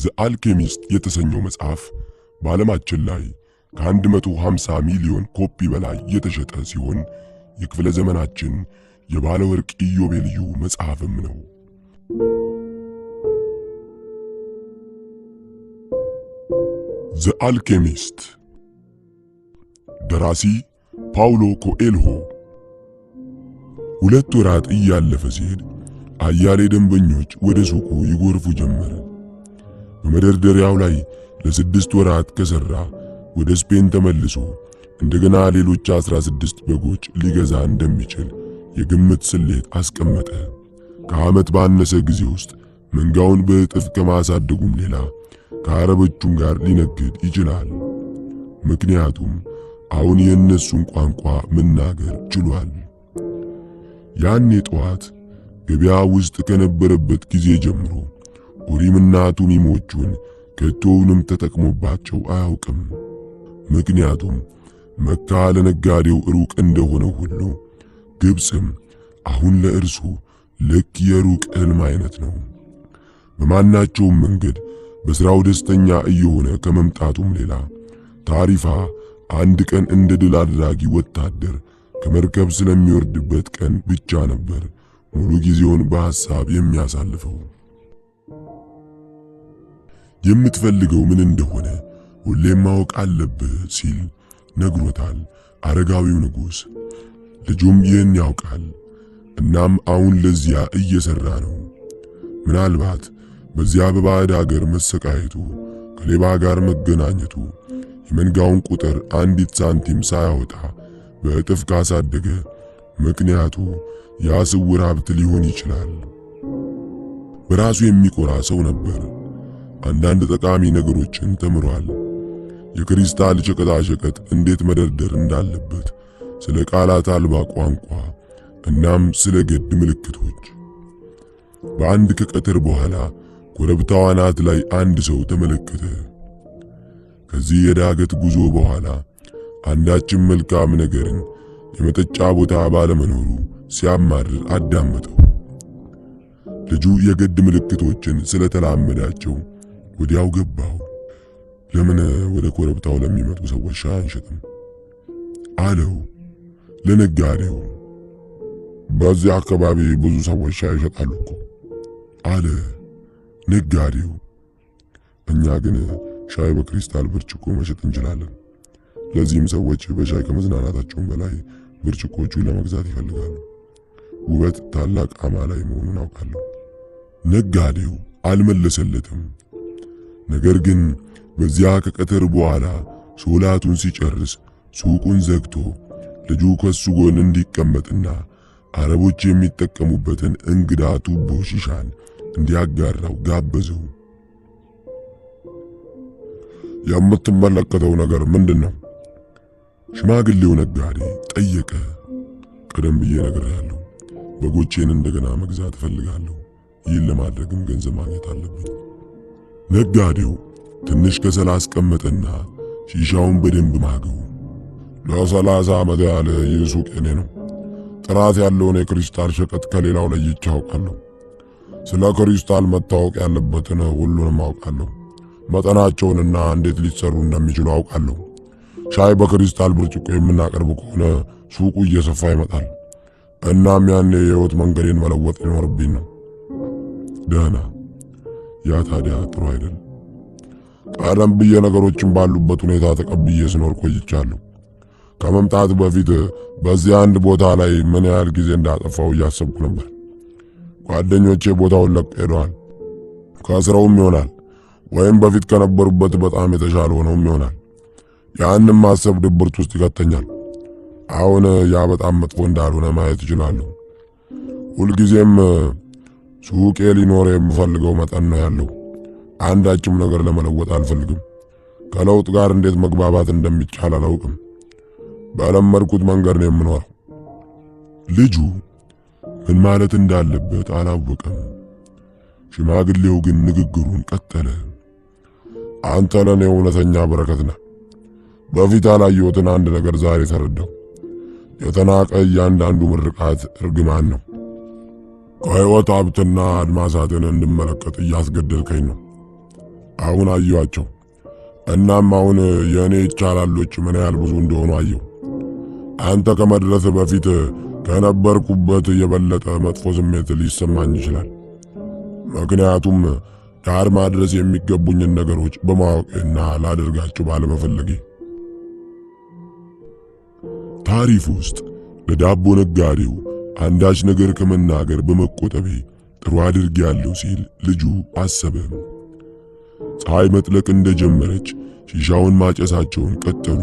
ዘ አልኬሚስት የተሰኘው መጽሐፍ በዓለማችን ላይ ከ150 ሚሊዮን ኮፒ በላይ የተሸጠ ሲሆን የክፍለ ዘመናችን የባለ ወርቅ ኢዮቤልዩ መጽሐፍም ነው። ዘ አልኬሚስት፣ ደራሲ ፓውሎ ኮኤልሆ። 2 ወራት እያለፈ ሲሄድ አያሌ ደንበኞች ወደ ሱቁ ይጎርፉ ጀመር። በመደርደሪያው ላይ ለ6 ወራት ከሰራ ወደ ስፔን ተመልሶ እንደገና ሌሎች 16 በጎች ሊገዛ እንደሚችል የግምት ስሌት አስቀመጠ። ከዓመት ባነሰ ጊዜ ውስጥ መንጋውን በእጥፍ ከማሳደጉም ሌላ ከአረቦቹም ጋር ሊነግድ ይችላል። ምክንያቱም አሁን የእነሱን ቋንቋ መናገር ችሏል። ያኔ ጠዋት ገበያ ውስጥ ከነበረበት ጊዜ ጀምሮ ኡሪምና ቱሚሞቹን ከቶውንም ተጠቅሞባቸው አያውቅም። ምክንያቱም መካ ለነጋዴው ሩቅ እንደሆነ ሁሉ ግብፅም አሁን ለእርሱ ልክ የሩቅ ሕልም አይነት ነው። በማናቸውም መንገድ በስራው ደስተኛ እየሆነ ከመምጣቱም ሌላ ታሪፋ አንድ ቀን እንደ ድል አድራጊ ወታደር ከመርከብ ስለሚወርድበት ቀን ብቻ ነበር ሙሉ ጊዜውን በሐሳብ የሚያሳልፈው። የምትፈልገው ምን እንደሆነ ሁሌም ማወቅ አለብህ ሲል ነግሮታል አረጋዊው ንጉሥ። ልጁም ይህን ያውቃል። እናም አሁን ለዚያ እየሰራ ነው። ምናልባት በዚያ በባዕድ አገር መሰቃየቱ፣ ከሌባ ጋር መገናኘቱ የመንጋውን ቁጥር አንዲት ሳንቲም ሳያወጣ በእጥፍ ካሳደገ ምክንያቱ ያ ስውር ሀብት ሊሆን ይችላል። በራሱ የሚኮራ ሰው ነበር። አንዳንድ ጠቃሚ ነገሮችን ተምሯል። የክሪስታል ሸቀጣሸቀጥ እንዴት መደርደር እንዳለበት፣ ስለ ቃላት አልባ ቋንቋ እናም ስለ ገድ ምልክቶች። በአንድ ከቀትር በኋላ ኮረብታው አናት ላይ አንድ ሰው ተመለከተ። ከዚህ የዳገት ጉዞ በኋላ አንዳችም መልካም ነገርን የመጠጫ ቦታ ባለመኖሩ ሲያማርር አዳመጠው። ልጁ የገድ ምልክቶችን ስለተላመዳቸው ወዲያው ገባው። ለምን ወደ ኮረብታው ለሚመጡ ሰዎች ሻይ አንሸጥም? አለው ለነጋዴው። በዚህ አካባቢ ብዙ ሰዎች ሻይ ይሸጣሉ እኮ አለ ነጋዴው። እኛ ግን ሻይ በክሪስታል ብርጭቆ መሸጥ እንችላለን። ለዚህም ሰዎች በሻይ ከመዝናናታቸውም በላይ ብርጭቆቹን ለመግዛት ይፈልጋሉ። ውበት ታላቅ አማላይ መሆኑን አውቃለሁ። ነጋዴው አልመለሰለትም። ነገር ግን በዚያ ከቀትር በኋላ ሶላቱን ሲጨርስ ሱቁን ዘግቶ ልጁ ከሱ ጎን እንዲቀመጥና አረቦች የሚጠቀሙበትን እንግዳ ቱቦ ሺሻን እንዲያጋራው ጋበዘው። የምትመለከተው ነገር ምንድን ነው? ሽማግሌው ነጋዴ ጠየቀ። ቀደም ብዬ ነግሬሃለሁ። በጎቼን እንደገና መግዛት እፈልጋለሁ። ይህን ለማድረግም ገንዘብ ማግኘት አለብኝ። ነጋዴው ትንሽ ከሰል አስቀመጠና ሺሻውን በደንብ ማገው። ለ30 ዓመት ያህል ይህ ሱቅ የኔ ነው። ጥራት ያለውን የክሪስታል ሸቀጥ ከሌላው ለይቼ አውቃለሁ። ስለ ክሪስታል መታወቅ ያለበትን ሁሉንም አውቃለሁ። መጠናቸውንና እንዴት ሊሰሩ እንደሚችሉ አውቃለሁ። ሻይ በክሪስታል ብርጭቆ የምናቀርብ ከሆነ ሱቁ እየሰፋ ይመጣል። እናም ያኔ የህይወት መንገዴን መለወጥ ሊኖርብኝ ነው። ደህና፣ ያ ታዲያ ጥሩ አይደል? ቀደም ብዬ ነገሮችን ባሉበት ሁኔታ ተቀብዬ ስኖር ቆይቻለሁ። ከመምጣት በፊት በዚህ አንድ ቦታ ላይ ምን ያህል ጊዜ እንዳጠፋው እያሰብኩ ነበር። ጓደኞቼ ቦታውን ለቀው ሄደዋል። ከስራውም ይሆናል ወይም በፊት ከነበሩበት በጣም የተሻለ ሆነውም ይሆናል። ያንም ማሰብ ድብርት ውስጥ ይከተኛል። አሁን ያ በጣም መጥፎ እንዳልሆነ ማየት እችላለሁ። ሁልጊዜም ሱቄ ሊኖር የምፈልገው መጠን ነው ያለው። አንዳችም ነገር ለመለወጥ አልፈልግም። ከለውጥ ጋር እንዴት መግባባት እንደሚቻል አላውቅም። በለመድኩት መንገድ ነው የምኖረው። ልጁ ምን ማለት እንዳለበት አላወቀም። ሽማግሌው ግን ንግግሩን ቀጠለ። አንተ ለኔ እውነተኛ በረከት ነህ። በፊት ያላየሁትን አንድ ነገር ዛሬ ተረዳሁ። የተናቀ እያንዳንዱ ምርቃት እርግማን ነው። ከሕይወት ሀብትና አድማሳትን እንድመለከት እያስገደድከኝ ነው። አሁን አየኋቸው። እናም አሁን የእኔ ይቻላሎች ምን ያህል ብዙ እንደሆኑ አየሁ። አንተ ከመድረስ በፊት ከነበርኩበት የበለጠ መጥፎ ስሜት ሊሰማኝ ይችላል። ምክንያቱም ዳር ማድረስ የሚገቡኝን ነገሮች በማወቅና ላደርጋቸው ባለመፈለጌ። ታሪፍ ውስጥ ለዳቦ ነጋዴው አንዳች ነገር ከመናገር በመቆጠቤ ጥሩ አድርጌያለሁ ሲል ልጁ አሰበ። ፀሐይ መጥለቅ እንደጀመረች ሺሻውን ማጨሳቸውን ቀጠሉ።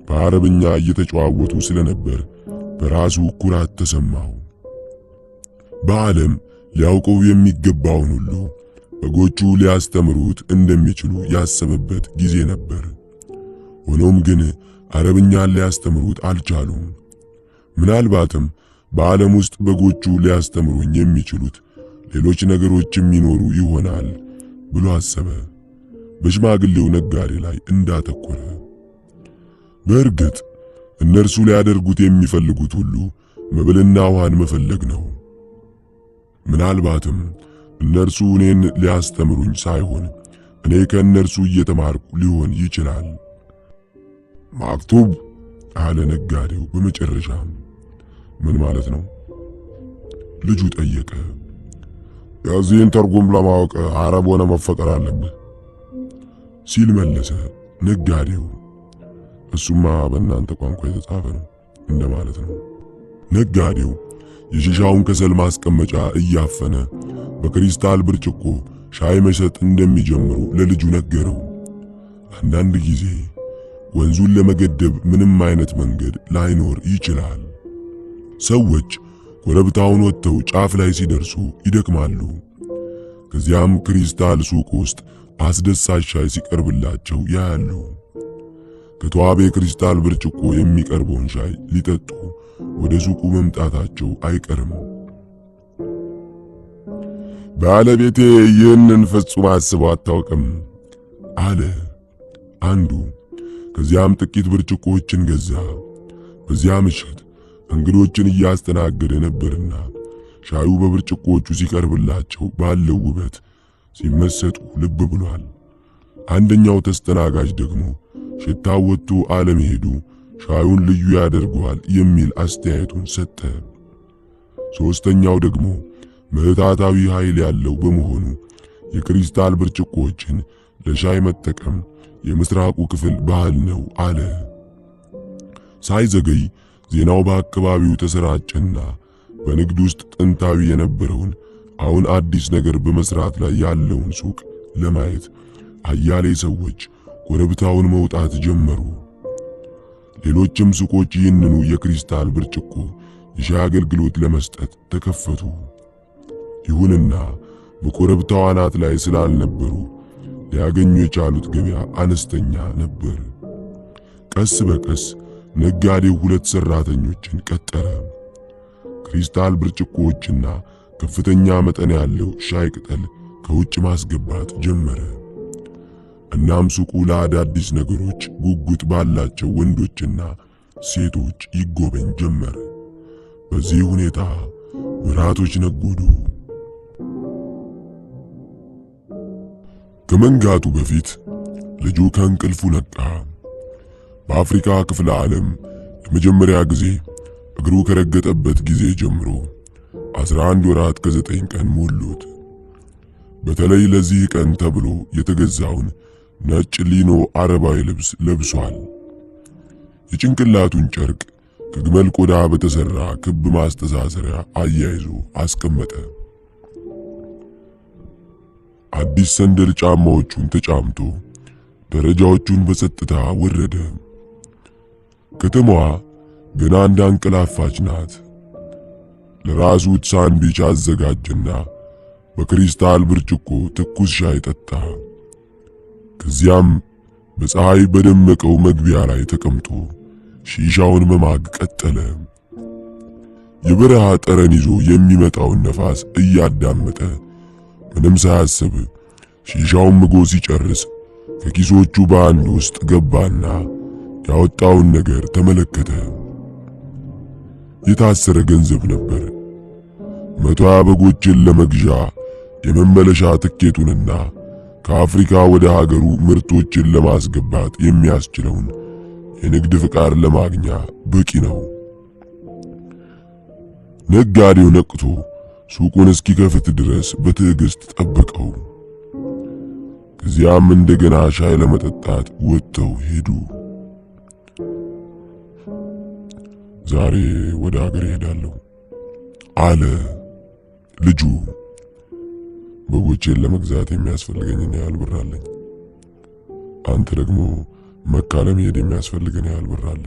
በአረብኛ እየተጨዋወቱ ስለነበር በራሱ ኩራት ተሰማው። በዓለም ሊያውቀው የሚገባውን ሁሉ በጎቹ ሊያስተምሩት እንደሚችሉ ያሰበበት ጊዜ ነበር። ሆኖም ግን አረብኛን ሊያስተምሩት አልቻሉም። ምናልባትም በዓለም ውስጥ በጎቹ ሊያስተምሩኝ የሚችሉት ሌሎች ነገሮችም ይኖሩ ይሆናል ብሎ አሰበ፣ በሽማግሌው ነጋዴ ላይ እንዳተኮረ። በእርግጥ እነርሱ ሊያደርጉት የሚፈልጉት ሁሉ መብልና ውሃን መፈለግ ነው። ምናልባትም እነርሱ እኔን ሊያስተምሩኝ ሳይሆን እኔ ከእነርሱ እየተማርኩ ሊሆን ይችላል። ማክቱብ አለ ነጋዴው በመጨረሻ። ምን ማለት ነው? ልጁ ጠየቀ። የዚህን ትርጉም ለማወቅ አረብ ሆነ መፈጠር አለብህ ሲል መለሰ ነጋዴው። እሱማ በእናንተ ቋንቋ የተጻፈ ነው እንደማለት ነው። ነጋዴው የሺሻውን ከሰል ማስቀመጫ እያፈነ በክሪስታል ብርጭቆ ሻይ መሸጥ እንደሚጀምሩ ለልጁ ነገረው። አንዳንድ ጊዜ ወንዙን ለመገደብ ምንም አይነት መንገድ ላይኖር ይችላል። ሰዎች ኮረብታውን ወጥተው ጫፍ ላይ ሲደርሱ ይደክማሉ። ከዚያም ክሪስታል ሱቅ ውስጥ አስደሳች ሻይ ሲቀርብላቸው ያያሉ። ከተዋበ የክሪስታል ብርጭቆ የሚቀርበውን ሻይ ሊጠጡ ወደ ሱቁ መምጣታቸው አይቀርም። ባለቤቴ ይህንን ፍጹም አስበው አታውቅም አለ አንዱ። ከዚያም ጥቂት ብርጭቆዎችን ገዛ። በዚያ ምሽት እንግዶችን እያስተናገደ ነበርና ሻዩ በብርጭቆዎቹ ሲቀርብላቸው ባለው ውበት ሲመሰጡ ልብ ብሏል። አንደኛው ተስተናጋጅ ደግሞ ሽታው ወጥቶ አለመሄዱ ሻዩን ልዩ ያደርገዋል የሚል አስተያየቱን ሰጠ። ሶስተኛው ደግሞ ምትሃታዊ ኃይል ያለው በመሆኑ የክሪስታል ብርጭቆዎችን ለሻይ መጠቀም የምስራቁ ክፍል ባህል ነው አለ። ሳይዘገይ ዜናው በአካባቢው ተሰራጨና በንግድ ውስጥ ጥንታዊ የነበረውን አሁን አዲስ ነገር በመስራት ላይ ያለውን ሱቅ ለማየት አያሌ ሰዎች ኮረብታውን መውጣት ጀመሩ። ሌሎችም ሱቆች ይህንኑ የክሪስታል ብርጭቆ የሻይ አገልግሎት ለመስጠት ተከፈቱ። ይሁንና በኮረብታው አናት ላይ ስላልነበሩ ሊያገኙ የቻሉት ገበያ አነስተኛ ነበር። ቀስ በቀስ ነጋዴው ሁለት ሰራተኞችን ቀጠረ። ክሪስታል ብርጭቆዎችና ከፍተኛ መጠን ያለው ሻይ ቅጠል ከውጭ ማስገባት ጀመረ። እናም ሱቁ ለአዳዲስ ነገሮች ጉጉት ባላቸው ወንዶችና ሴቶች ይጎበኝ ጀመረ። በዚህ ሁኔታ ወራቶች ነጎዱ። ከመንጋቱ በፊት ልጁ ከእንቅልፉ ነቃ። በአፍሪካ ክፍለ ዓለም ለመጀመሪያ ጊዜ እግሩ ከረገጠበት ጊዜ ጀምሮ 11 ወራት ከ9 ቀን ሞሉት። በተለይ ለዚህ ቀን ተብሎ የተገዛውን ነጭ ሊኖ አረባዊ ልብስ ለብሷል። የጭንቅላቱን ጨርቅ ከግመል ቆዳ በተሰራ ክብ ማስተሳሰሪያ አያይዞ አስቀመጠ። አዲስ ሰንደል ጫማዎቹን ተጫምቶ ደረጃዎቹን በጸጥታ ወረደ። ከተማዋ ገና እንዳንቀላፋች ናት። ለራሱ ሳንድዊች አዘጋጀና በክሪስታል ብርጭቆ ትኩስ ሻይ ጠጣ። ከዚያም በፀሐይ በደመቀው መግቢያ ላይ ተቀምጦ ሺሻውን መማግ ቀጠለ። የበረሃ ጠረን ይዞ የሚመጣውን ነፋስ እያዳመጠ ምንም ሳያስብ ሺሻውን ምጎ ሲጨርስ ከኪሶቹ በአንድ ውስጥ ገባና ያወጣውን ነገር ተመለከተ። የታሰረ ገንዘብ ነበር። 120 በጎችን ለመግዣ የመመለሻ ትኬቱንና ከአፍሪካ ወደ ሀገሩ ምርቶችን ለማስገባት የሚያስችለውን የንግድ ፍቃድ ለማግኛ በቂ ነው። ነጋዴው ነቅቶ ሱቁን እስኪከፍት ድረስ በትዕግስት ጠበቀው። ከዚያም እንደገና ሻይ ለመጠጣት ወጥተው ሄዱ። ዛሬ ወደ ሀገር እሄዳለሁ አለ ልጁ። በጎቼን ለመግዛት የሚያስፈልገኝን ያህል ብር አለኝ። አንተ ደግሞ መካ ለመሄድ የሚያስፈልገን ያህል ብር አለ።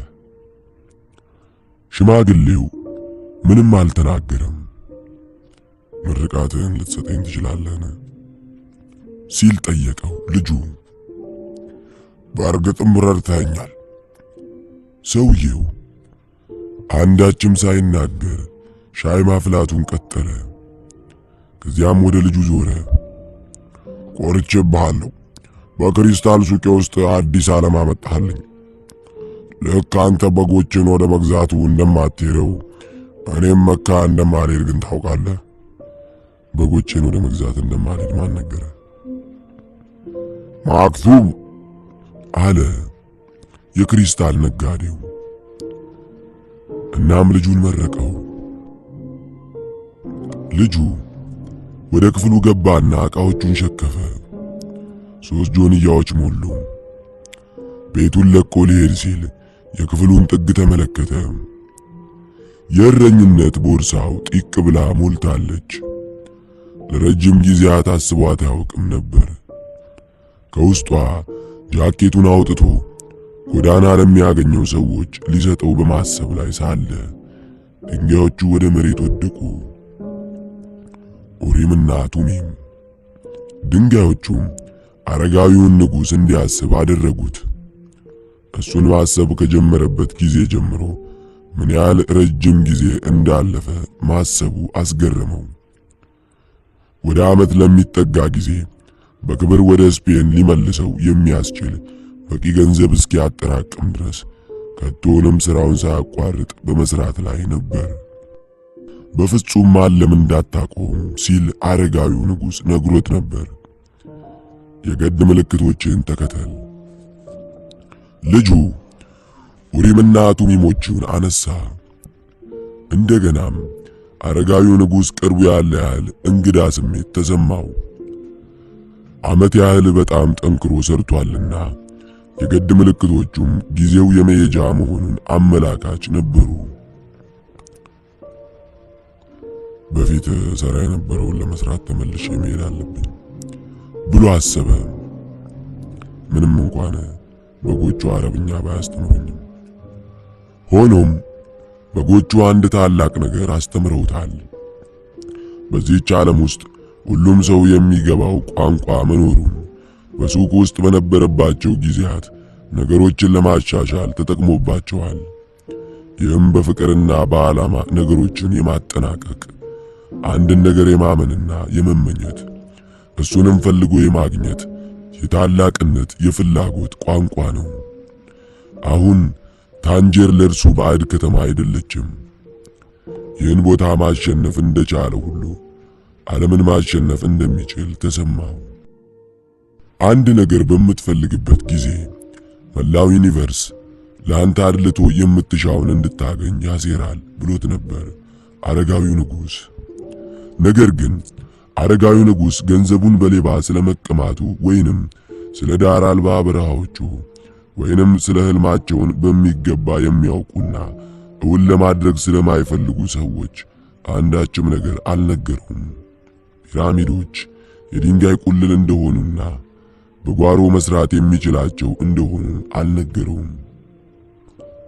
ሽማግሌው ምንም አልተናገረም። ምርቃትህን ልትሰጠኝ ትችላለህን? ሲል ጠየቀው ልጁ። በእርግጥም ረድተኸኛል። ሰውየው አንዳችም ሳይናገር ሻይ ማፍላቱን ቀጠለ። ከዚያም ወደ ልጁ ዞረ። ቆርቼብሃለሁ። በክሪስታል ሱቄ ውስጥ አዲስ ዓለም አመጣህልኝ። ልክ አንተ በጎችን ወደ መግዛቱ እንደማትሄደው እኔም መካ እንደማልሄድ ግን ታውቃለህ። በጎቼን ወደ መግዛት እንደማልሄድ ማን ነገረ? ማክቱብ አለ የክሪስታል ነጋዴው። እናም ልጁን መረቀው። ልጁ ወደ ክፍሉ ገባና ዕቃዎቹን ሸከፈ። 3 ጆንያዎች ሞሉ። ቤቱን ለቆ ሊሄድ ሲል የክፍሉን ጥግ ተመለከተ። የእረኝነት ቦርሳው ጢቅ ብላ ሞልታለች። ለረጅም ጊዜያት አስቧት አያውቅም ነበር። ከውስጧ ጃኬቱን አውጥቶ ጎዳና ለሚያገኘው ሰዎች ሊሰጠው በማሰብ ላይ ሳለ ድንጋዮቹ ወደ መሬት ወደቁ። ኡሪምና ቱሚም። ድንጋዮቹም አረጋዊውን ንጉሥ እንዲያስብ አደረጉት። እሱን ማሰብ ከጀመረበት ጊዜ ጀምሮ ምን ያህል ረጅም ጊዜ እንዳለፈ ማሰቡ አስገረመው። ወደ ዓመት ለሚጠጋ ጊዜ በክብር ወደ ስፔን ሊመልሰው የሚያስችል በቂ ገንዘብ እስኪያጠራቅም ድረስ ከቶንም ስራውን ሳያቋርጥ በመስራት ላይ ነበር። በፍጹም ማለም እንዳታቆም ሲል አረጋዊው ንጉሥ ነግሮት ነበር። የገድ ምልክቶችን ተከተል። ልጁ ኡሪምና ቱሚሞቹን አነሳ። እንደገናም አረጋዊው ንጉሥ ቅርቡ ያለ ያህል እንግዳ ስሜት ተሰማው። ዓመት ያህል በጣም ጠንክሮ ሰርቷልና የገድ ምልክቶቹም ጊዜው የመሄጃ መሆኑን አመላካች ነበሩ። በፊት ሰራ የነበረውን ለመስራት ተመልሼ መሄድ አለብኝ ብሎ አሰበ። ምንም እንኳን በጎቹ አረብኛ ባያስተምሩኝም፣ ሆኖም በጎቹ አንድ ታላቅ ነገር አስተምረውታል። በዚህች ዓለም ውስጥ ሁሉም ሰው የሚገባው ቋንቋ መኖሩን በሱቅ ውስጥ በነበረባቸው ጊዜያት ነገሮችን ለማሻሻል ተጠቅሞባቸዋል። ይህም በፍቅርና በዓላማ ነገሮችን የማጠናቀቅ፣ አንድን ነገር የማመንና የመመኘት፣ እሱንም ፈልጎ የማግኘት የታላቅነት የፍላጎት ቋንቋ ነው። አሁን ታንጀር ለእርሱ ባዕድ ከተማ አይደለችም። ይህን ቦታ ማሸነፍ እንደቻለ ሁሉ ዓለምን ማሸነፍ እንደሚችል ተሰማው። አንድ ነገር በምትፈልግበት ጊዜ መላው universe ለአንተ አድልቶ የምትሻውን እንድታገኝ ያሴራል ብሎት ነበር አረጋዊው ንጉሥ። ነገር ግን አረጋዊው ንጉሥ ገንዘቡን በሌባ ስለመቀማቱ ወይንም ስለ ዳር አልባ በረሃዎቹ ወይንም ስለ ህልማቸውን በሚገባ የሚያውቁና እውን ለማድረግ ስለማይፈልጉ ሰዎች አንዳችም ነገር አልነገሩም። ፒራሚዶች የድንጋይ ቁልል እንደሆኑና በጓሮ መስራት የሚችላቸው እንደሆኑ አልነገሩም።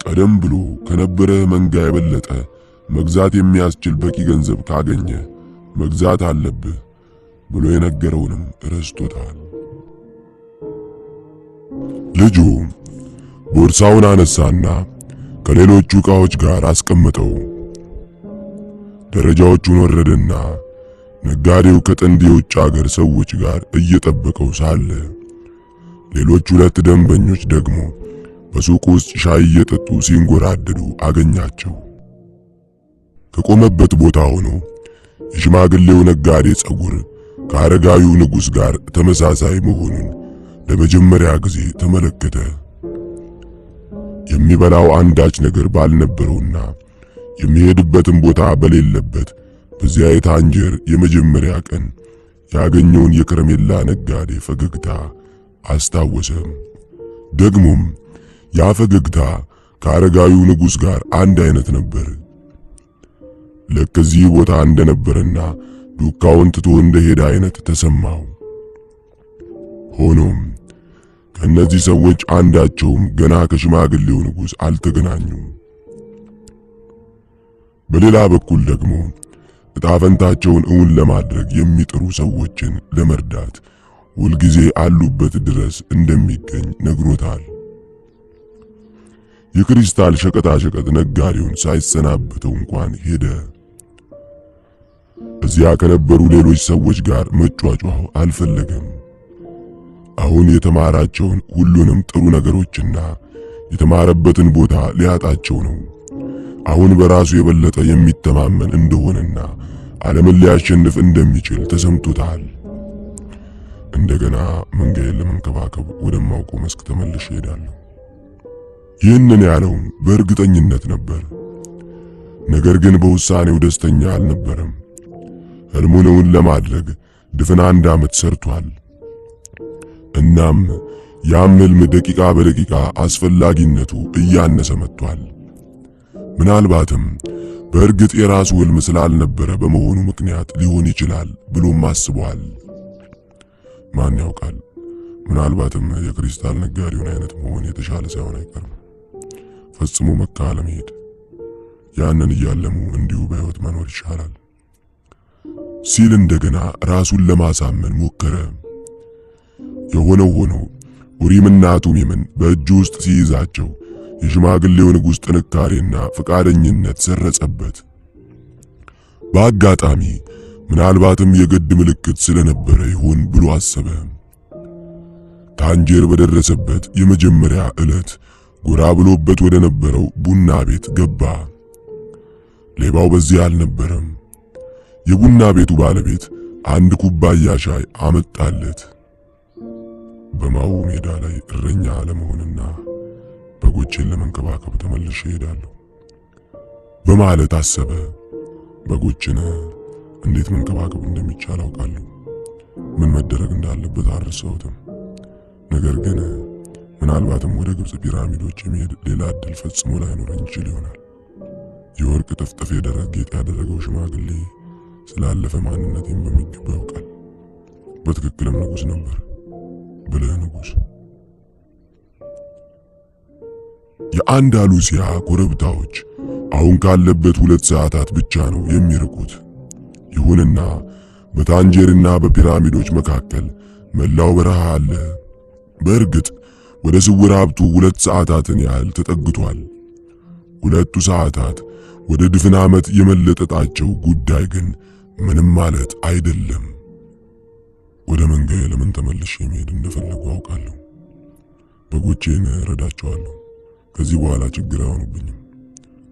ቀደም ብሎ ከነበረ መንጋ የበለጠ መግዛት የሚያስችል በቂ ገንዘብ ካገኘ መግዛት አለብህ ብሎ የነገረውንም ረስቶታል። ልጁ ቦርሳውን አነሳና ከሌሎቹ ዕቃዎች ጋር አስቀመጠው። ደረጃዎቹን ወረደና ነጋዴው ከጥንድ የውጭ አገር ሰዎች ጋር እየጠበቀው ሳለ ሌሎች ሁለት ደንበኞች ደግሞ በሱቅ ውስጥ ሻይ እየጠጡ ሲንጎራደዱ አገኛቸው። ከቆመበት ቦታ ሆኖ የሽማግሌው ነጋዴ ጸጉር ከአረጋዊው ንጉሥ ጋር ተመሳሳይ መሆኑን ለመጀመሪያ ጊዜ ተመለከተ። የሚበላው አንዳች ነገር ባልነበረውና የሚሄድበትም ቦታ በሌለበት በዚያ የታንጀር የመጀመሪያ ቀን ያገኘውን የከረሜላ ነጋዴ ፈገግታ አስታወሰ። ደግሞም ያ ፈገግታ ከአረጋዊው ንጉሥ ጋር አንድ አይነት ነበር። ልክ እዚህ ቦታ እንደነበረና ዱካውን ትቶ እንደሄደ አይነት ተሰማው። ሆኖም ከእነዚህ ሰዎች አንዳቸውም ገና ከሽማግሌው ንጉሥ አልተገናኙም። በሌላ በኩል ደግሞ ዕጣ ፈንታቸውን እውን ለማድረግ የሚጥሩ ሰዎችን ለመርዳት ሁልጊዜ አሉበት ድረስ እንደሚገኝ ነግሮታል። የክሪስታል ሸቀጣሸቀጥ ነጋዴውን ሳይሰናበተው እንኳን ሄደ። እዚያ ከነበሩ ሌሎች ሰዎች ጋር መጯጯህ አልፈለገም። አሁን የተማራቸውን ሁሉንም ጥሩ ነገሮችና የተማረበትን ቦታ ሊያጣቸው ነው። አሁን በራሱ የበለጠ የሚተማመን እንደሆነና ዓለምን ሊያሸንፍ እንደሚችል ተሰምቶታል። እንደገና መንጋዬን ለመንከባከብ ወደማውቀው መስክ ተመልሼ እሄዳለሁ። ይህንን ያለው በእርግጠኝነት ነበር። ነገር ግን በውሳኔው ደስተኛ አልነበረም። ህልሙን እውን ለማድረግ ድፍን አንድ ዓመት ሰርቷል። እናም ያም ህልም ደቂቃ በደቂቃ አስፈላጊነቱ እያነሰ መጥቷል። ምናልባትም በእርግጥ የራሱ ህልም ስላልነበረ በመሆኑ ምክንያት ሊሆን ይችላል ብሎም አስቧል። ማን ያውቃል? ምናልባትም የክሪስታል ነጋዴውን አይነት መሆን የተሻለ ሳይሆን አይቀርም። ፈጽሞ መካ ለመሄድ ያንን እያለሙ እንዲሁ በሕይወት መኖር ይሻላል ሲል እንደገና ራሱን ለማሳመን ሞከረ። የሆነው ሆኖ ኡሪምና ቱሚምን በእጁ ውስጥ ሲይዛቸው የሽማግሌው ንጉሥ ጥንካሬና ፈቃደኝነት ሰረጸበት። በአጋጣሚ ምናልባትም የግድ ምልክት ስለነበረ ይሆን ብሎ አሰበ። ታንጀር በደረሰበት የመጀመሪያ ዕለት ጎራ ብሎበት ወደ ነበረው ቡና ቤት ገባ። ሌባው በዚያ አልነበረም። የቡና ቤቱ ባለቤት አንድ ኩባያ ሻይ አመጣለት። በማው ሜዳ ላይ እረኛ ለመሆንና በጎቼን ለመንከባከብ ተመልሼ እሄዳለሁ በማለት አሰበ። በጎችን እንዴት መንከባከብ እንደሚቻል አውቃለሁ። ምን መደረግ እንዳለበት አልረሳሁትም። ነገር ግን ምናልባትም ወደ ግብጽ ፒራሚዶች የሚሄድ ሌላ እድል ፈጽሞ ላይኖረኝ ይችል ይሆናል። የወርቅ ጥፍጥፍ የደረት ጌጥ ያደረገው ሽማግሌ ስላለፈ ማንነቴን በሚገባ ያውቃል። በትክክልም ንጉሥ ነበር፣ ብልህ ንጉሥ። የአንዳሉሲያ ኮረብታዎች አሁን ካለበት 2 ሰዓታት ብቻ ነው የሚርቁት። ይሁንና በታንጀርና በፒራሚዶች መካከል መላው በረሃ አለ። በእርግጥ ወደ ስውር ሀብቱ 2 ሰዓታትን ያህል ተጠግቷል። 2 ሰዓታት ወደ ድፍን ዓመት የመለጠጣቸው ጉዳይ ግን ምንም ማለት አይደለም። ወደ መንጋዬ ለምን ተመልሼ መሄድ እንደፈለጉ አውቃለሁ። በጎቼን እረዳቸዋለሁ። ከዚህ በኋላ ችግር አይሆኑብኝም።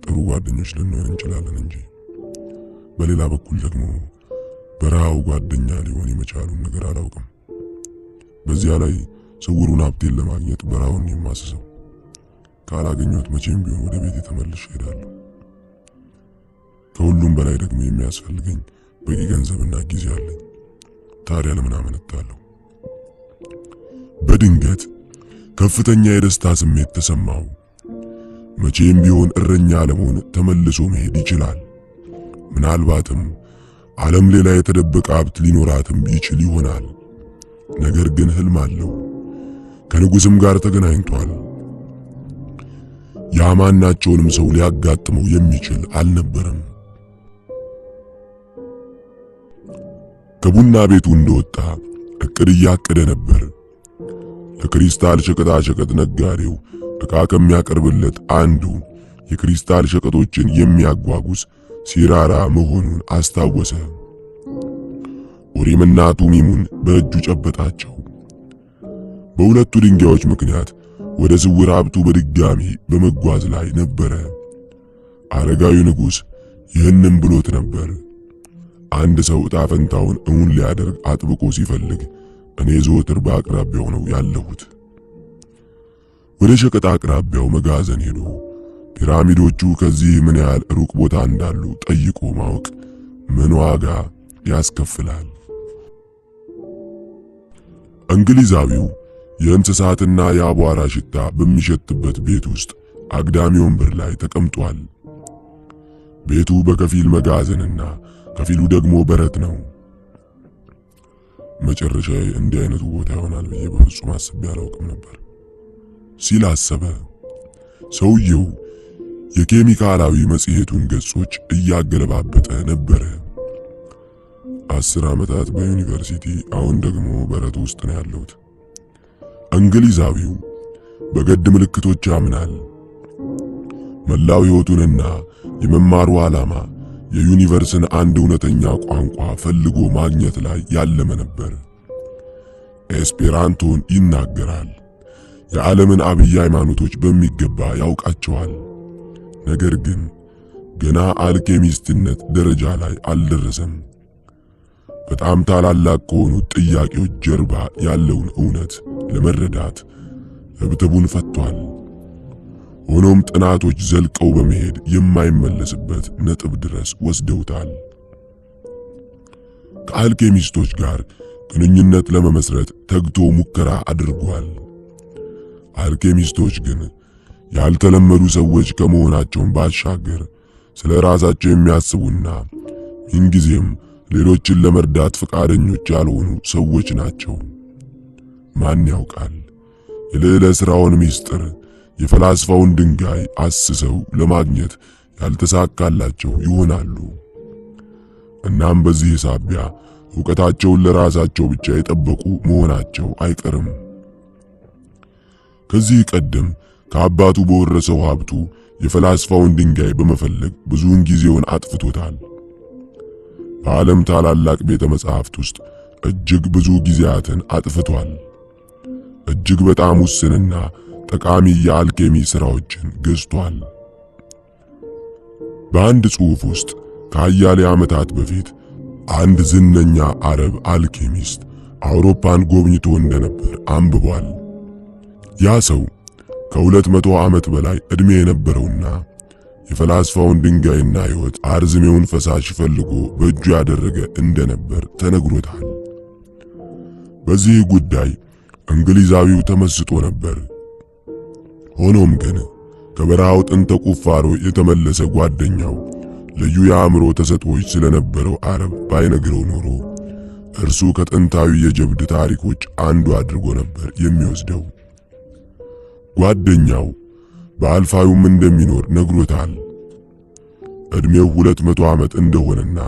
ጥሩ ጓደኞች ልንሆን እንችላለን እንጂ። በሌላ በኩል ደግሞ በረሃው ጓደኛ ሊሆን የመቻሉን ነገር አላውቅም። በዚያ ላይ ስውሩን ሀብቴን ለማግኘት በረሃውን የማስሰው ካላገኘሁት መቼም ቢሆን ወደ ቤቴ ተመልሼ እሄዳለሁ። ከሁሉም በላይ ደግሞ የሚያስፈልገኝ በቂ ገንዘብና ጊዜ አለኝ። ታዲያ ለምን አመነታለሁ? በድንገት ከፍተኛ የደስታ ስሜት ተሰማው። መቼም ቢሆን እረኛ ለመሆን ተመልሶ መሄድ ይችላል። ምናልባትም ዓለም ሌላ የተደበቀ ሀብት ሊኖራትም ይችል ይሆናል። ነገር ግን ህልም አለው። ከንጉስም ጋር ተገናኝቷል። ያ ማናቸውንም ሰው ሊያጋጥመው የሚችል አልነበረም። ከቡና ቤቱ እንደወጣ እቅድ እያቀደ ነበር። ለክሪስታል ሸቀጣሸቀጥ ነጋዴው ዕቃ ከሚያቀርብለት አንዱ የክሪስታል ሸቀጦችን የሚያጓጉዝ ሲራራ መሆኑን አስታወሰ። ኡሪምና ቱሚሙን በእጁ ጨበጣቸው። በሁለቱ ድንጋዮች ምክንያት ወደ ስውር ሀብቱ በድጋሚ በመጓዝ ላይ ነበረ። አረጋዊ ንጉሥ ይህንም ብሎት ነበር። አንድ ሰው ዕጣ ፈንታውን እውን ሊያደርግ አጥብቆ ሲፈልግ እኔ ዘወትር በአቅራቢያው ነው ያለሁት። ወደ ሸቀጥ አቅራቢያው መጋዘን ሄዶ ፒራሚዶቹ ከዚህ ምን ያህል ሩቅ ቦታ እንዳሉ ጠይቆ ማወቅ ምን ዋጋ ያስከፍላል? እንግሊዛዊው የእንስሳትና የአቧራ ሽታ በሚሸትበት ቤት ውስጥ አግዳሚ ወንበር ላይ ተቀምጧል። ቤቱ በከፊል መጋዘንና ከፊሉ ደግሞ በረት ነው። መጨረሻዬ እንዲህ አይነቱ ቦታ ይሆናል ብዬ በፍጹም አስቤ አላውቅም ነበር ሲል አሰበ። ሰውየው የኬሚካላዊ መጽሔቱን ገጾች እያገለባበጠ ነበረ። 10 ዓመታት በዩኒቨርሲቲ፣ አሁን ደግሞ በረት ውስጥ ነው ያለሁት። እንግሊዛዊው በገድ ምልክቶች ያምናል። መላው ሕይወቱንና የመማሩ ዓላማ የ universe ን አንድ እውነተኛ ቋንቋ ፈልጎ ማግኘት ላይ ያለመ ነበር። ኤስፔራንቶን ይናገራል። የዓለምን አብይ ሃይማኖቶች በሚገባ ያውቃቸዋል። ነገር ግን ገና አልኬሚስትነት ደረጃ ላይ አልደረሰም። በጣም ታላላቅ ከሆኑት ጥያቄዎች ጀርባ ያለውን እውነት ለመረዳት እብትቡን ፈቷል። ሆኖም ጥናቶች ዘልቀው በመሄድ የማይመለስበት ነጥብ ድረስ ወስደውታል። ከአልኬሚስቶች ጋር ግንኙነት ለመመስረት ተግቶ ሙከራ አድርጓል። አልኬሚስቶች ግን ያልተለመዱ ሰዎች ከመሆናቸውን ባሻገር ስለ ራሳቸው የሚያስቡና ምንጊዜም ሌሎችን ለመርዳት ፈቃደኞች ያልሆኑ ሰዎች ናቸው። ማን ያውቃል፣ የልዕለ ሥራውን ምስጢር፣ የፈላስፋውን ድንጋይ አስሰው ለማግኘት ያልተሳካላቸው ይሆናሉ። እናም በዚህ ሳቢያ ዕውቀታቸውን ለራሳቸው ብቻ የጠበቁ መሆናቸው አይቀርም። ከዚህ ቀደም ከአባቱ በወረሰው ሀብቱ የፈላስፋውን ድንጋይ በመፈለግ ብዙውን ጊዜውን አጥፍቶታል። በዓለም ታላላቅ ቤተ መጻሕፍት ውስጥ እጅግ ብዙ ጊዜያትን አጥፍቷል። እጅግ በጣም ውስንና ጠቃሚ የአልኬሚ ሥራዎችን ገዝቷል። በአንድ ጽሑፍ ውስጥ ከአያሌ ዓመታት በፊት አንድ ዝነኛ አረብ አልኬሚስት አውሮፓን ጎብኝቶ እንደነበር አንብቧል። ያ ሰው ከ200 ዓመት በላይ ዕድሜ የነበረውና የፈላስፋውን ድንጋይና ሕይወት አርዝሜውን ፈሳሽ ፈልጎ በእጁ ያደረገ እንደነበር ተነግሮታል። በዚህ ጉዳይ እንግሊዛዊው ተመስጦ ነበር። ሆኖም ግን ከበረሃው ጥንተ ቁፋሮ የተመለሰ ጓደኛው ልዩ የአእምሮ ተሰጥኦዎች ስለነበረው አረብ ባይነግረው ኖሮ እርሱ ከጥንታዊ የጀብድ ታሪኮች አንዱ አድርጎ ነበር የሚወስደው። ጓደኛው በአልፋዩም እንደሚኖር ነግሮታል። ዕድሜው 200 ዓመት እንደሆነና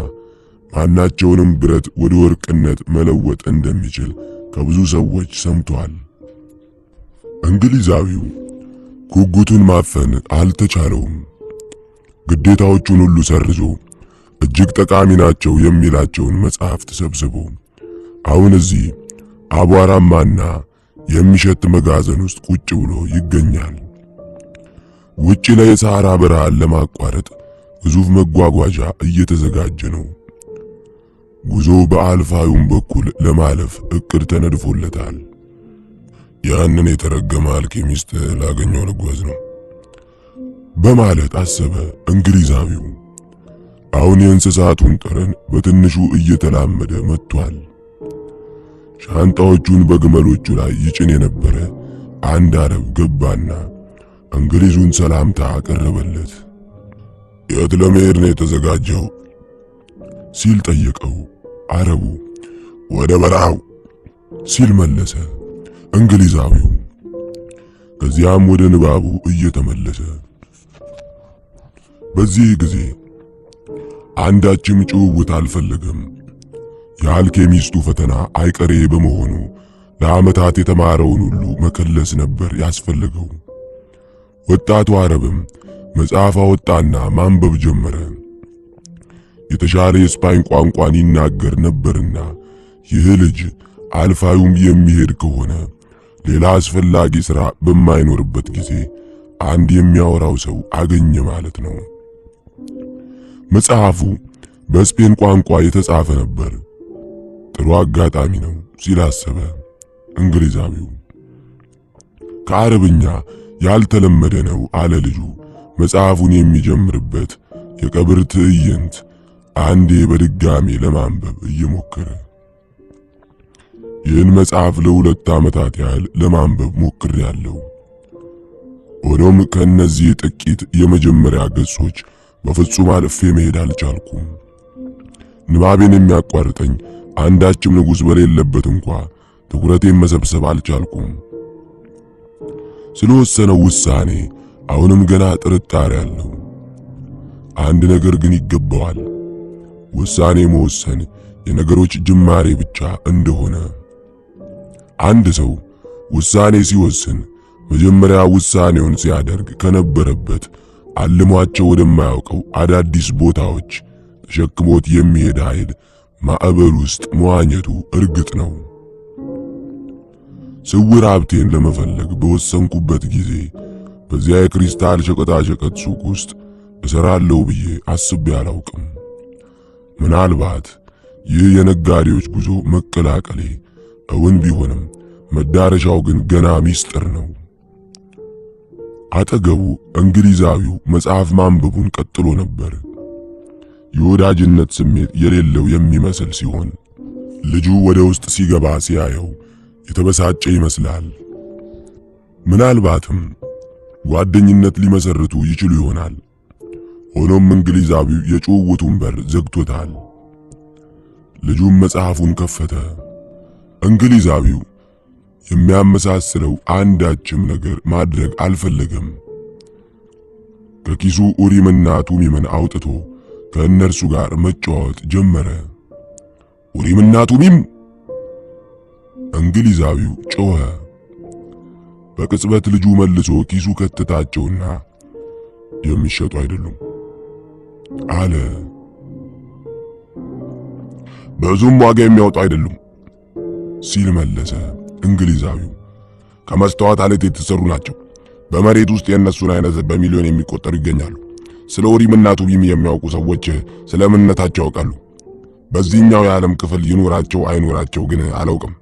ማናቸውንም ብረት ወደ ወርቅነት መለወጥ እንደሚችል ከብዙ ሰዎች ሰምቷል። እንግሊዛዊው ጉጉቱን ማፈን አልተቻለውም። ግዴታዎቹን ሁሉ ሰርዞ እጅግ ጠቃሚ ናቸው የሚላቸውን መጽሐፍት ሰብስቦ አሁን እዚህ አቧራማና የሚሸት መጋዘን ውስጥ ቁጭ ብሎ ይገኛል። ውጪ ላይ የሰሐራ በረሃን ለማቋረጥ ግዙፍ መጓጓዣ እየተዘጋጀ ነው። ጉዞው በአልፋዩም በኩል ለማለፍ እቅድ ተነድፎለታል። ያንን የተረገመ አልኬሚስት ላገኘው ልጓዝ ነው በማለት አሰበ እንግሊዛዊው። አሁን የእንስሳቱን ጠረን በትንሹ እየተላመደ መጥቷል። ሻንጣዎቹን በግመሎቹ ላይ ይጭን የነበረ አንድ አረብ ገባና እንግሊዙን ሰላምታ አቀረበለት። የት ለመሄድ ነው የተዘጋጀው? ሲል ጠየቀው። አረቡ ወደ በረሃው ሲል መለሰ እንግሊዛዊው። ከዚያም ወደ ንባቡ እየተመለሰ በዚህ ጊዜ አንዳችም ጭውውት አልፈለገም። የአልኬሚስቱ ፈተና አይቀሬ በመሆኑ ለዓመታት የተማረውን ሁሉ መከለስ ነበር ያስፈለገው። ወጣቱ አረብም መጽሐፍ አወጣና ማንበብ ጀመረ። የተሻለ የስፓኝ ቋንቋን ይናገር ነበርና ይህ ልጅ አልፋዩም የሚሄድ ከሆነ ሌላ አስፈላጊ ሥራ በማይኖርበት ጊዜ አንድ የሚያወራው ሰው አገኘ ማለት ነው። መጽሐፉ በስፔን ቋንቋ የተጻፈ ነበር። ጥሩ አጋጣሚ ነው ሲል አሰበ እንግሊዛዊው። ከአረብኛ ያልተለመደ ነው አለ ልጁ መጽሐፉን የሚጀምርበት የቀብር ትዕይንት አንዴ በድጋሚ ለማንበብ እየሞከረ። ይህን መጽሐፍ ለ2 ዓመታት ያህል ለማንበብ ሞክሬያለሁ። ሆኖም ከነዚህ ጥቂት የመጀመሪያ ገጾች በፍጹም አልፌ መሄድ አልቻልኩም። ንባቤን የሚያቋርጠኝ አንዳችም ንጉሥ በሌለበት እንኳ ትኩረቴን መሰብሰብ አልቻልኩም። ስለወሰነው ውሳኔ አሁንም ገና ጥርጣሬ አለው። አንድ ነገር ግን ይገባዋል። ውሳኔ መወሰን የነገሮች ጅማሬ ብቻ እንደሆነ። አንድ ሰው ውሳኔ ሲወስን መጀመሪያ ውሳኔውን ሲያደርግ ከነበረበት አልሟቸው ወደማያውቀው አዳዲስ ቦታዎች ተሸክሞት የሚሄድ ኃይል ማዕበል ውስጥ መዋኘቱ እርግጥ ነው። ስውር ሀብቴን ለመፈለግ በወሰንኩበት ጊዜ በዚያ የክሪስታል ሸቀጣሸቀጥ ሱቅ ውስጥ እሰራለሁ ብዬ አስቤ አላውቅም። ምናልባት ይህ የነጋዴዎች ጉዞ መቀላቀሌ እውን ቢሆንም መዳረሻው ግን ገና ሚስጥር ነው። አጠገቡ እንግሊዛዊው መጽሐፍ ማንበቡን ቀጥሎ ነበር። የወዳጅነት ስሜት የሌለው የሚመስል ሲሆን ልጁ ወደ ውስጥ ሲገባ ሲያየው የተበሳጨ ይመስላል። ምናልባትም ጓደኝነት ሊመሰርቱ ይችሉ ይሆናል። ሆኖም እንግሊዛዊው የጭውውቱን በር ዘግቶታል። ልጁም መጽሐፉን ከፈተ። እንግሊዛዊው የሚያመሳስለው አንዳችም ነገር ማድረግ አልፈለገም። ከኪሱ ኡሪምና ቱሚምን አውጥቶ ከእነርሱ ጋር መጫወት ጀመረ። ኡሪምና ቱሚም! እንግሊዛዊው ጮኸ። በቅጽበት ልጁ መልሶ ኪሱ ከተታቸውና የሚሸጡ አይደሉም አለ። ብዙም ዋጋ የሚያወጡ አይደሉም ሲል መለሰ እንግሊዛዊው። ከመስተዋት አለት የተሰሩ ናቸው። በመሬት ውስጥ የእነሱን አይነት በሚሊዮን የሚቆጠሩ ይገኛሉ። ስለ ኡሪምና ቱሚም የሚያውቁ ሰዎች ስለ ምንነታቸው ያውቃሉ። በዚህኛው የዓለም ክፍል ይኖራቸው አይኖራቸው ግን አላውቅም።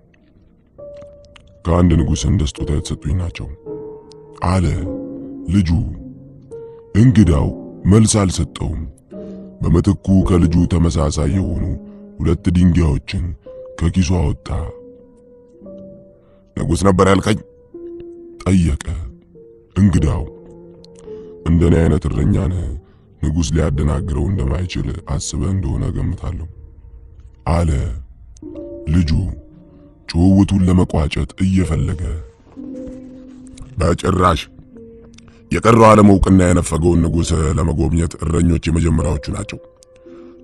ከአንድ ንጉሥ እንደ ስጦታ የተሰጡኝ ናቸው አለ ልጁ። እንግዳው መልስ አልሰጠውም። በምትኩ ከልጁ ተመሳሳይ የሆኑ 2 ድንጋዮችን ከኪሱ አወጣ። ንጉሥ ነበር ያልከኝ? ጠየቀ እንግዳው። እንደኔ አይነት እረኛን ንጉሥ ሊያደናግረው እንደማይችል አስበህ እንደሆነ ገምታለሁ አለ ልጁ ጭውውቱን ለመቋጨት እየፈለገ። በጭራሽ። የቀረው ዓለም እውቅና የነፈገውን ንጉሥ ለመጎብኘት እረኞች የመጀመሪያዎቹ ናቸው።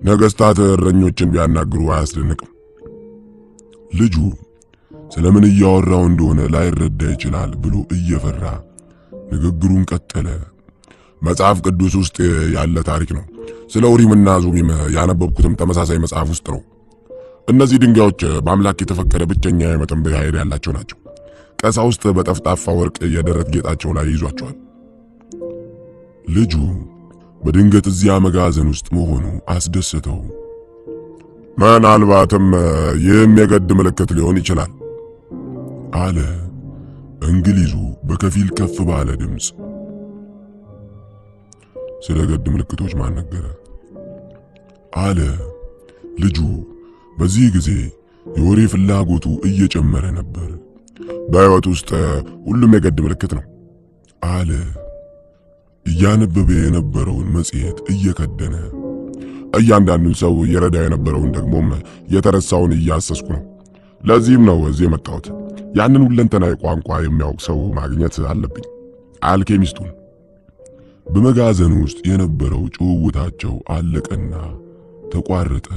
ነገስታት እረኞችን ቢያናግሩ አያስደንቅም። ልጁ ስለምን እያወራው እንደሆነ ላይረዳ ይችላል ብሎ እየፈራ ንግግሩን ቀጠለ። መጽሐፍ ቅዱስ ውስጥ ያለ ታሪክ ነው። ስለ ኡሪምና ቱሚም ያነበብኩትም ተመሳሳይ መጽሐፍ ውስጥ ነው። እነዚህ ድንጋዮች በአምላክ የተፈቀደ ብቸኛ የመተንበይ ኃይል ያላቸው ናቸው። ቀሳውስት በጠፍጣፋ ወርቅ የደረት ጌጣቸው ላይ ይዟቸዋል። ልጁ በድንገት እዚያ መጋዘን ውስጥ መሆኑ አስደሰተው። ምናልባትም ይህም የገድ ምልክት ሊሆን ይችላል አለ እንግሊዙ በከፊል ከፍ ባለ ድምፅ። ስለ ገድ ምልክቶች ማን ነገረ? አለ ልጁ። በዚህ ጊዜ የወሬ ፍላጎቱ እየጨመረ ነበር። በሕይወት ውስጥ ሁሉም የገድ ምልክት ነው አለ እያነበበ የነበረውን መጽሔት እየከደነ። እያንዳንዱን ሰው እየረዳ የነበረውን ደግሞም የተረሳውን እያሰስኩ ነው። ለዚህም ነው እዚህ የመጣሁት። ያንን ሁለንተናዊ ቋንቋ የሚያውቅ ሰው ማግኘት አለብኝ። አልኬሚስቱን። በመጋዘኑ ውስጥ የነበረው ጭውውታቸው አለቀና ተቋረጠ።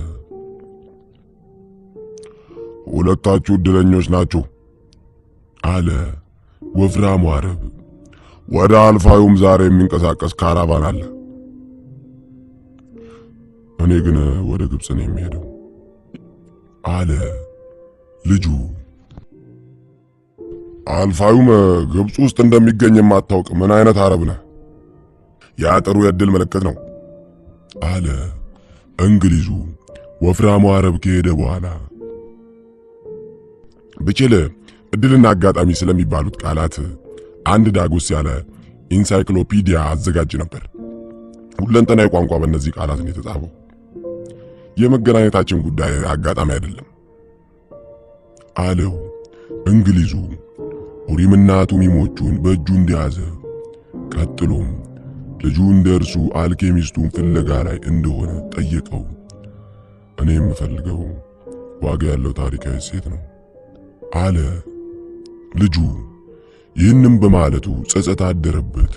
ሁለታችሁ እድለኞች ናችሁ አለ ወፍራሙ አረብ። ወደ አልፋዩም ዛሬ የሚንቀሳቀስ ካራቫን አለ። እኔ ግን ወደ ግብጽ ነው የሚሄደው አለ ልጁ። አልፋዩም ግብጽ ውስጥ እንደሚገኝ የማታውቅ ምን አይነት አረብ ነህ? ያ ጥሩ የእድል ምልክት ነው አለ እንግሊዙ ወፍራሙ አረብ ከሄደ በኋላ ብችል እድልና አጋጣሚ ስለሚባሉት ቃላት አንድ ዳጎስ ያለ ኢንሳይክሎፒዲያ አዘጋጅ ነበር። ሁለንተናዊ ቋንቋ በእነዚህ ቃላት ነው የተጻፈው። የመገናኘታችን ጉዳይ አጋጣሚ አይደለም አለው እንግሊዙ ኡሪምና ቱሚሞቹን በእጁ እንደያዘ። ቀጥሎም ልጁ እንደ እርሱ አልኬሚስቱን ፍለጋ ላይ እንደሆነ ጠየቀው። እኔ የምፈልገው ዋጋ ያለው ታሪካዊ ሴት ነው አለ ልጁ። ይህንም በማለቱ ጸጸት አደረበት።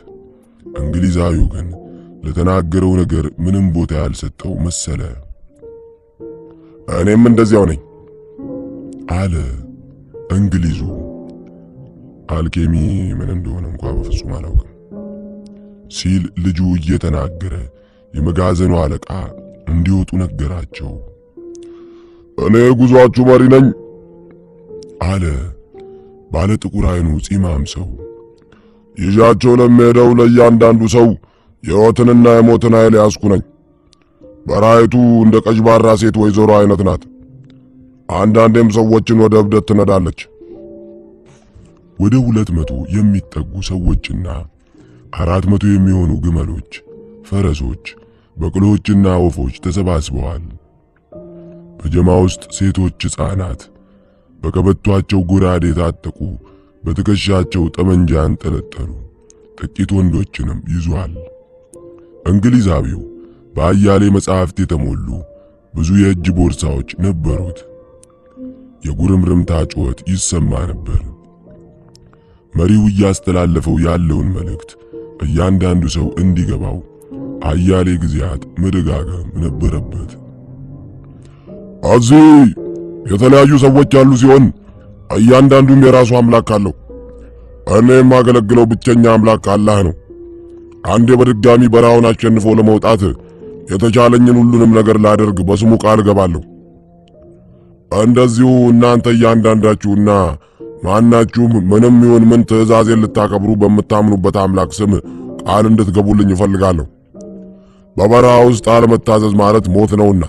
እንግሊዛዊው ግን ለተናገረው ነገር ምንም ቦታ ያልሰጠው መሰለ። እኔም እንደዚያው ነኝ አለ እንግሊዙ። አልኬሚ ምን እንደሆነ እንኳ በፍጹም አላውቅም ሲል ልጁ እየተናገረ የመጋዘኑ አለቃ እንዲወጡ ነገራቸው። እኔ ጉዟችሁ መሪ ነኝ አለ ባለ ጥቁር አይኑ ጺማም ሰው። ይዣቸው ለሚሄደው ለእያንዳንዱ ሰው የሕይወትንና የሞትን ኃይል ያስኩ ነኝ። በራይቱ እንደ ቀጅባራ ሴት ወይዘሮ አይነት ናት። አንዳንዴም ሰዎችን ወደ እብደት ትነዳለች። ወደ 200 የሚጠጉ ሰዎችና 400 የሚሆኑ ግመሎች፣ ፈረሶች፣ በቅሎችና ወፎች ተሰባስበዋል። በጀማ ውስጥ ሴቶች፣ ሕፃናት በቀበቷቸው ጎራዴ የታጠቁ፣ በትከሻቸው ጠመንጃ ያንጠለጠሉ ጥቂት ወንዶችንም ይዟል። እንግሊዛዊው በአያሌ መጻሕፍት የተሞሉ ብዙ የእጅ ቦርሳዎች ነበሩት። የጉርምርምታ ጩኸት ይሰማ ነበር። መሪው እያስተላለፈው ያለውን መልእክት እያንዳንዱ ሰው እንዲገባው አያሌ ጊዜያት መደጋገም ነበረበት። እዚህ የተለያዩ ሰዎች ያሉ ሲሆን እያንዳንዱም የራሱ አምላክ አለው። እኔ የማገለግለው ብቸኛ አምላክ አላህ ነው። አንዴ በድጋሚ በረሃውን አሸንፎ ለመውጣት የተቻለኝን ሁሉንም ነገር ላደርግ በስሙ ቃል እገባለሁ። እንደዚሁ እናንተ እያንዳንዳችሁና ማናችሁም ምንም ይሁን ምን ትእዛዜን ልታከብሩ በምታምኑበት አምላክ ስም ቃል እንድትገቡልኝ እፈልጋለሁ። በበረሃ ውስጥ አለመታዘዝ ማለት ሞት ነውና።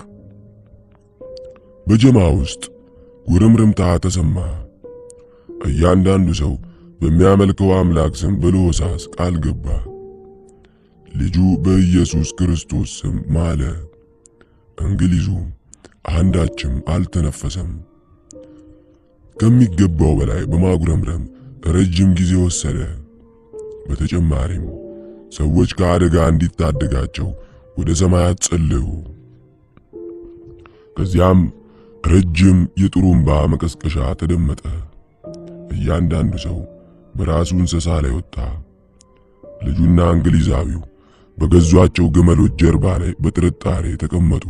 በጀማ ውስጥ ጉርምርምታ ተሰማ። እያንዳንዱ ሰው በሚያመልከው አምላክ ስም በለሆሳስ ቃል ገባ። ልጁ በኢየሱስ ክርስቶስ ስም ማለ። እንግሊዙ አንዳችም አልተነፈሰም። ከሚገባው በላይ በማጉረምረም ረጅም ጊዜ ወሰደ። በተጨማሪም ሰዎች ከአደጋ እንዲታደጋቸው ወደ ሰማያት ጸለዩ። ከዚያም ረጅም የጥሩምባ መቀስቀሻ ተደመጠ። እያንዳንዱ ሰው በራሱ እንስሳ ላይ ወጣ። ልጁና እንግሊዛዊው በገዟቸው ግመሎች ጀርባ ላይ በጥርጣሬ ተቀመጡ።